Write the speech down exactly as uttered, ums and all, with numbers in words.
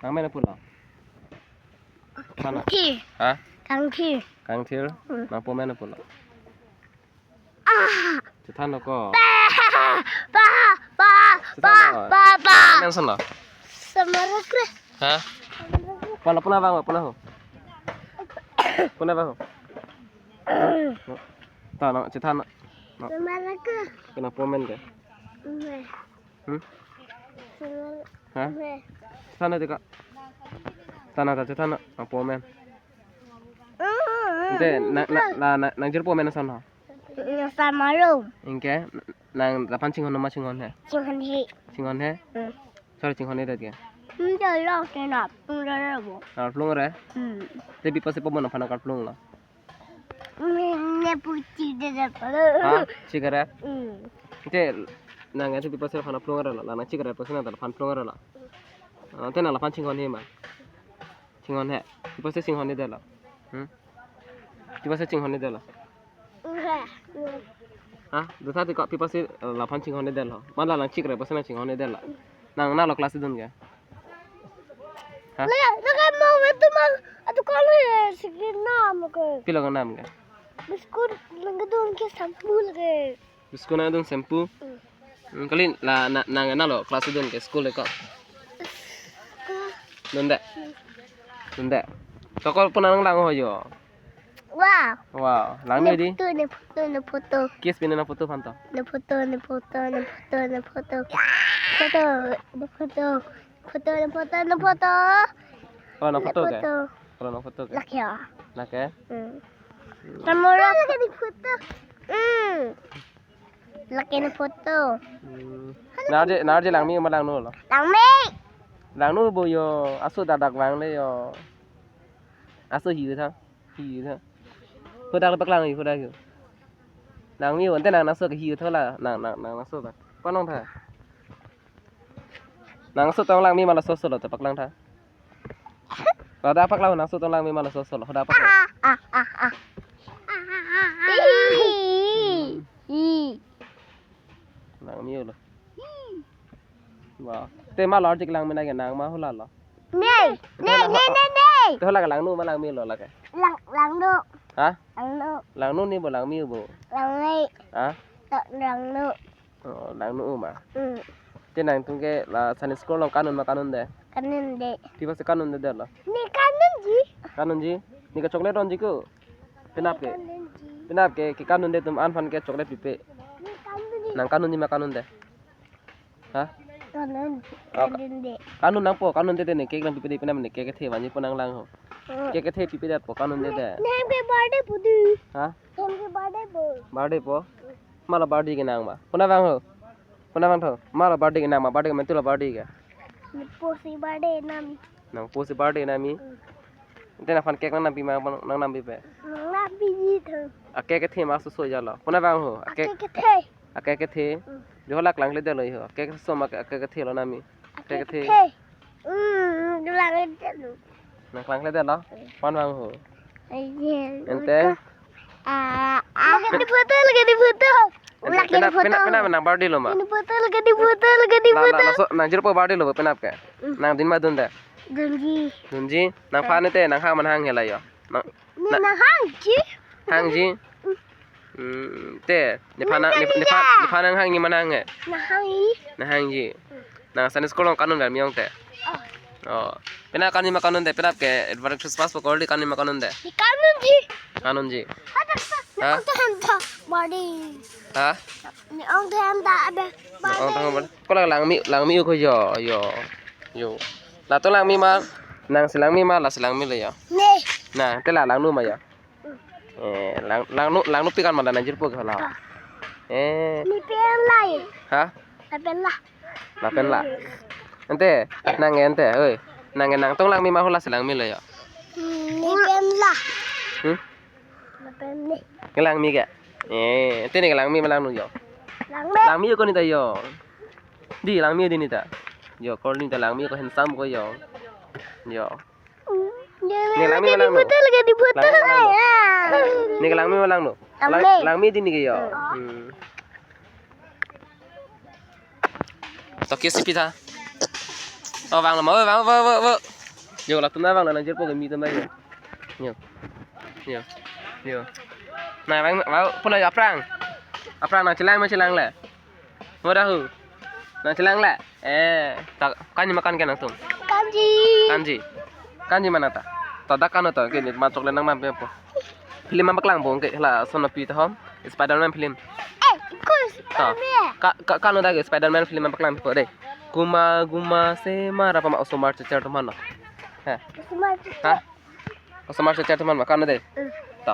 Nang men pulo. Than. Kangthir. Ha? Kangthir. Kangthir. Hmm. Nangpo men pulo. Ah. Chethan lo ko. Pa, pa, pa, pa, pa. Chethan lo. Pa, pa. Nang men son lo. Samarakre. Ha? Pona, pona bang, pona ho. Pona bang ho. Ta no, chethan no. No. Samarakre. Kenapa men ke? Nge. Hmm? Samarakre. Ha? Nge. Chethan no, tika. Tana ta chethan no, nangpo men. Mm. Ante, na, na, na, na, nangjirpo men son ho. Nang samarum. Anke, nang lapen chinghon ma chinghonhe? Chinghonhe. Chinghonhe? Hmm. Sorry, chinghonhe det ke. Hmm, jalo ke na, pung jalo bo. Na plung re? Hmm. Te pi pusi po mo na phana kar plung lo. Hmm, ne pusi de de palo. Ha, chikre? Hmm. Te nang ante pi pusi phana plung re lo, nang chikre pusi nang phana plung re lo. Ah, te nang lapen chinghonhe ma. Chinghonhe. Pi pusi chinghonhe det lo. Hmm? Pi pusi chinghonhe det lo. Ha? Dotha ti ko pi pusi, eh, lapen chinghonhe det lo. Ma la nang chikre pusi nang chinghonhe det lo. Nang nalo class dun ke? Ha? Lake, lake mo ve tu ma, atu kol he, sigi nam ke. Pilo ke nam ke? Biscuit lang dun ke shampoo lake. Biscuit nang dun shampoo. Hmm. Hmm, kali la na, nang nalo class dun ke school ko. Dun det. Dun det. To ko puna nang lang ho yo. Wow. Wow, lang ne di. Photo, ne photo, ne photo. Kiss pine na photo phan to. Ne photo, ne photo, ne photo, ne photo. Photo, ne photo. Photo, ne photo, ne photo. Oh, na photo ke? Photo. Oh, na photo ke? Lake ya. Lake? Hmm. Kamu lake di photo. Hmm. Lake ne photo. Hmm. Narje, narje langmi ma langno lo? Langmi. Langno bo yo, aso dadak vang le yo. Aso hi tha, hi tha. Hodak le paklang hi, hodak hi. Langmi ante nang naso ke hi tho la, nang, nang, nang naso ba. Panong tha. Nang naso tong langmi ma laso so lo te paklang tha. Hodak paklang nang so tong langmi ma laso so lo, hodak paklang. Ah, ah, ah, ah. Ih, ih. Langmi lo. Wah, te ma lor jik langmi na ke nang ma hula lo. Ne, ne, ne, ne, ne. Te hula ke langno ma langmi lo lake. Lang, langno. Ha? Langno. Langno ni bo langmi bo. Langmi. Ha? Langno. Oh, langno ma. Hmm. Te nangtum ke la Sunday school along kanun ma kanunde? Kanunde. Pi pusi kanunde det lo? Ne kanunji. Kanunji? Ne ke chocolate onji ko? Penap ke? Kanunji. Penap ke, ke kanunde atum an aphan ke chocolate pipe. Ne kanunji. Nang kanunji ma kanunde? Ha? Kanun, ah, kanunde. Kanun nangpo, kanunde te ne cake nang pipe de penap ne cake kethe vanji po nang lang ho. Hmm. Cake kethe pipe det po kanunde te. Ne ke birthday po di. Ha? Ne ke birthday po. Birthday po? Ma la birthday ke nang ma. Puna vang ho. Puna vang tho. Ma la birthday ke nang ma. Birthday ke mentu la birthday ke. Nangpo si birthday nami. Nangpo si birthday nami. Hmm. Ante nangphan cake nang nampi ma nang nampipe. Nang nampi ji tho. A cake kethe ma so so jalo. Puna vang ho. A cake, a cake kethe. A cake kethe. Hmm. Jo la klangle det lo ho. A cake so ma a cake kethe lo nami. A cake kethe. Hmm, klangle det lo. Nang klangle det lo? Pon vang ho. Aye. Ante? Ah, ah. Lake di photo, lake di photo. Ante lake di photo. Pena, pena, pena, nang birthday lo ma? Lake di photo, lake di photo, lake di photo. La, la, la, so, nangjirpo birthday lo, penap ke? Hmm. Nang dun ma dunde? Dunji. Dunji? Nangphan te, nang hang ma nang hanghe la yo. Nang Ne na-, nang hangji? Hangji? Mm. Mm, te, nephan nang, nang ne, nephan, nephan nang hangji ma nang hanghe? Nang hangji. Nang hangji. Mm. Nang Sunday school along kanun ver mi ong te? Oh. Oh. Penap kanun ma kanunde, penap ke, Advent Christmas po kor di kanun ma kanunde? Ne kanunji. Kanunji. Ada sa, ha? Ne ong to hem ta, body. Ha? Ne ong to hem ta, abe, body. Ne ong to hem ta. Ko la langmi, langmi ko yo, yo. Yo. Latum langmi ma, nang si langmi ma, la si langmi lo yo. Ne. Na, te la langno ma yo. Eh, lang, langno, langno pi kan ma la nangjirpo ke la. Ah. Eh. Ne pen la ye. Ha? Lapen la. Lapen la. Ante, nang ante, oi. Nang nangtum langmi ma ho la si langmi lo yo. Hmm, ne pen la. Hmm? Lapen ne. Ke langmi ke? Eh, ante ne ke langmi ma langno yo. Langmi. Langmi yo ko ne ta yo. Di langmi di ne ta. Yo, kor ne ta langmi ko handsome ko yo. Yo. Ne langmi ma langno. Lake di photo, lake di photo. Langmi ma langno. Ne ke langmi ma langno. Langmi. Lang-, langmi di ne ke yo. Hmm. Hmm. To kiss pi tha. Oh, vanglo ma, oh, vang, vang, vang, vang. Yo, latum nang vanglo, nangjirpo kimi atum nang yo. Yo. Yo. Yo. Nang vang, vang, puna yo aphrang. Aphrang nangchelang ma chelangle. Mo dahu. Nangchelangle. Eh, ta, kanji ma kan ke nangtum? Kanji. Kanji. Kanji ma nang ta. Ta dak kan to, ke ni ma chocolate nang ma pe po. Film ma paklangpo ke la sonopi tahom. Spider-Man film. Eh, kus. Ta. Spider-Man. Ka, ka, kan dak Spider-Man film ma paklangpo dei. Guma guma se mara pama osomar checher atum aphan lo. Ha. Osomar checher. Ha? Osomar checher atum aphan ma kan dei. Hmm. Ta.